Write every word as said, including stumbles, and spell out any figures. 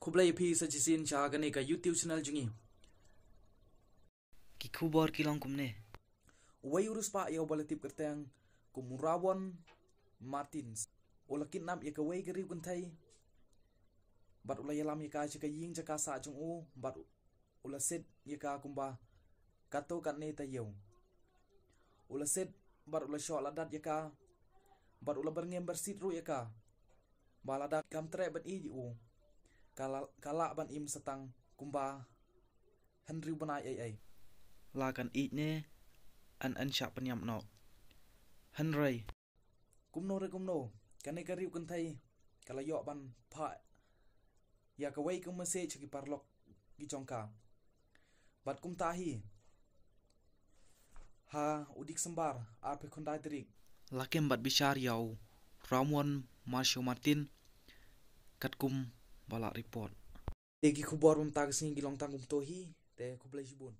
Khublei ïa phi sa shisien sha kane ka YouTube channel jong ngi. Ki khubor ki long kumne. Uwei u riewspah ïa uba la tip kyrteng kum u Rawon Martins u la kidnap ïa kawei ka riewkynthei bad u la ïalam ïa ka sha ka ïing jaka sah jong u bad u la set ïa ka kumba katto katne taïew. U la set bad u la shoh ladat ïa ka bad u la byrngem byrsit ruh ïa ka. Ba lada kam treh ban ïeit ïa u, ka la, ka lah ban im sa tang kumba hynriew bnai ei ei. La kan ïeit ne, yn, yn shah pynïap noh. Hynrei kumno re kumno, kane ka riewkynthei ka la ïoh ban phah ïa kawei ka message sha ki paralok ki jong ka. Bad kumta hi, ha u December arphew khyndai tarik, la kem bad bishar ïa u Rawon Marshall Martin katkum ba la report. Te ki khubor mynta ka sngi ki long tang kumto hi, te khublei shibun.